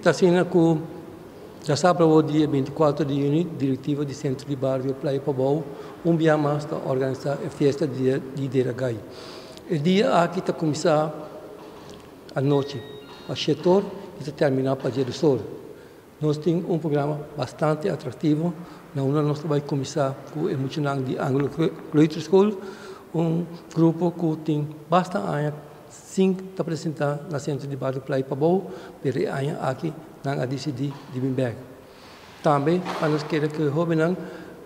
Ta asina ku djasabra awor dia 24 di yüni direktiva di Sentro di Bario Playa Pabou un bia mas ta organisá e fiesta di di Deragai. E dia aki ta kuminsá anochi pa shetor i ta terminá pa djedusor. Nos tin un programa bastante atraktivo na unda nos ta bai kuminsá ku e muchanan di Anglo Kleuterschool, un grupo ku tin basta aña sin ta presentá na Sentro di Bario Playa Pabou, pero e aña aki nan a disidí di bin bèk. Tambe pa nos kere ku e hóbennan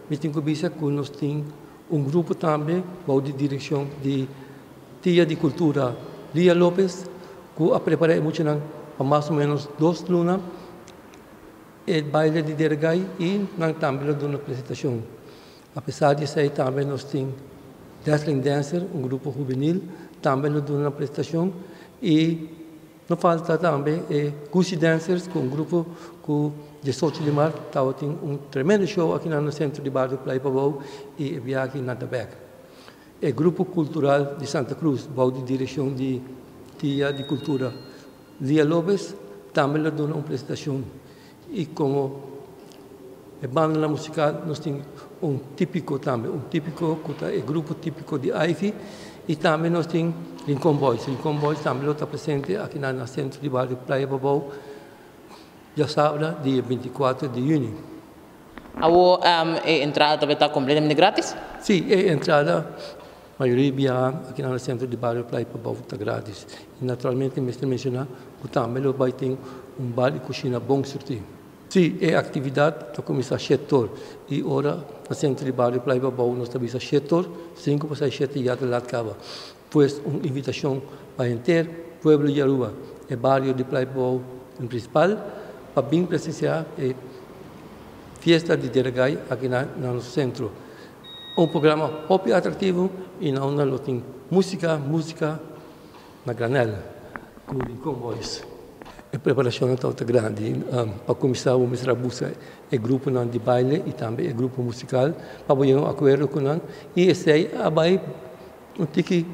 mi tin ku bisa ku nos tin un grupo tambe bou di direkshon di Tia di Kultura Lia Lopez ku a prepará e muchanan pa mas o ménos 2 luna e baile di Dergai i nan tambe lo duna presentashon. Apesar di esei tambe nos tin Dazzling Dancer, un grupo hubenil, tambe lo duna presentashon i no falta tambe e Gucci Dancers, ku un grupo ku 18 di mart tabatin un tremendo show aki na Sentro di Bario Playa Pabou i e biaha nan ta bèk. E grupo kultural di Santa Cruz, bou di direkshon di Tia di Kultura Lia Lopez, tambe lo duna un presentashon. I komo e banda musikal nos tin un típiko tambe, un típiko ku ta e grupo típiko di Ivy i tambe nos tin Rincon Boys. Rincon Boys tambe lo ta presente aki na Sentro di Bario Playa Pabou djasabra dia 24 di yüni. Awo e entrada tambe ta kompletamente gratis? Si, e entrada mayoria bia aki na Sentro di Bario Playa Pabou ta gratis. I naturalmente mester menshoná ku tambe lo bai tin un bar i kushina bon surtí. Si, e aktividat ta kuminsá 7 or i ora na Sentro di Bario Playa Pabou nos ta bisa 7 or, 6:55 ya ta lat kaba. Pues un invitashon pa henter pueblo di Aruba, e bario di Playa Pabou en prinsipal, pa bin presensiá e fiesta di Dergai aki na nos sentro. Un programa hopi atraktivo i na unda lo tin músika, músika na granèl ku Rincon Boys. E preparashon ta grandi. Pa kuminsá bo mester a buska e gruponan di baile i tambe e grupo musikal pa bo yega un akuerdo ku nan i esei a bai un tiki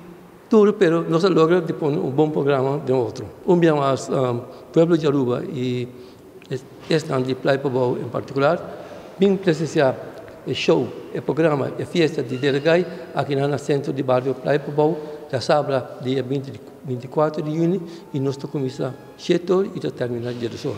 duru, pero nos a logra di pone un bon programa den otro. Un bia mas, pueblo di Aruba i esnan di Playa Pabou en partikular bin presensiá e show, e programa, e fiesta di Dergai aki na Sentro di Bario Playa Pabou djasabra dia 24 di yüni i nos ta kuminsá 7 or i ta terminá 10 or.